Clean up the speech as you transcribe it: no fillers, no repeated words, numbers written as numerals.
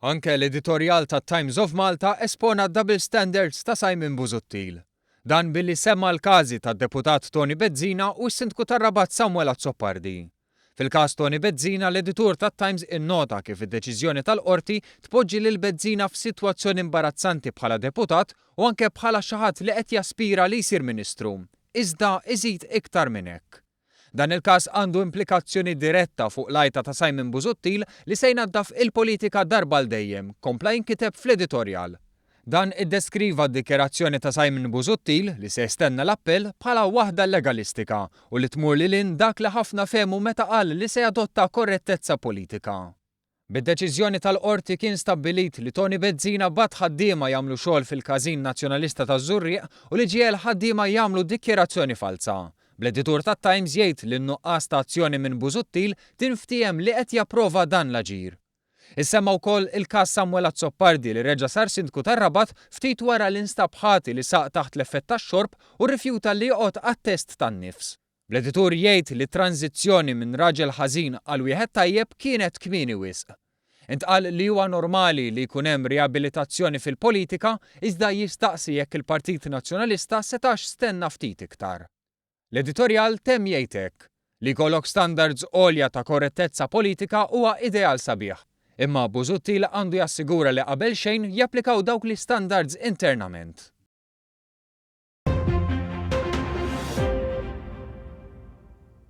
Anke l-editorjal tat-Times of Malta espona d-double standards ta' Simon Busuttil. Dan billi semma l-każi tad-Deputat Toni Bezzina u s-Sindku tar-Rabat Samuel Azzopardi. Fil-każ Toni Bezzina, l-editur tat-Times innota kif id-deċiżjoni tal-Qorti tpoġġi lil Bezzina f'sitwazzjoni imbarazzanti bħala deputat u anke bħala xi ħadd li qed jaspira li jsir Ministru. Iżda iżid iktar minn hekk. Dan il-każ għandu implikazzjoni diretta fuq l-għajta ta' Simon Busuttil li se jnaddaf il-politika darba għal dejjem, kompla jinkiteb fl-editorjal. Dan iddeskriva d-dikjarazzjoni ta' Simon Busuttil, li se jistenna l-appell, bħala waħda legalistika u li tmur lil hinn dak li ħafna fehmu meta qal li se jadotta korrettezza politika. Bid-deċiżjoni tal-Qorti kien stabbilit li Toni Bezzina bagħat ħaddiema jagħmlu xogħol fil-każin Nazzjonalista taż-Żurrieq u li ġiegħel ħaddiema jagħmlu dikjarazzjoni falza. Bl-editur tat-Times jgħid li n-nuqqas ta' azzjoni minn Busuttil tinftiehem li qed japprova dan l-aġir. Issemma wkoll il-każ Samuel Azzopardi li reġa' sar Sindku tar-Rabat ftit wara li nstab ħati li saq taħt l-effett tax-xorb u rrifjuta li joqgħod għat-test tan-nifs. Bl-editur jgħid li t-tranżizzjoni minn raġel ħażin għal wieħed tajjeb kienet kmieni wisq. Intqal li huwa normali li jkun hemm riabilitazzjoni fil-politika iżda jistaqsi jekk il-Partit Nazzjonalista setax stenna ftit iktar. L-editorjal temm jgħid hekk, Li jkollok standards għolja ta' korrettezza politika huwa ideal sabiħ. Imma Busuttil għandu jassigura li qabel xejn japplikaw dawk l-istandards internament.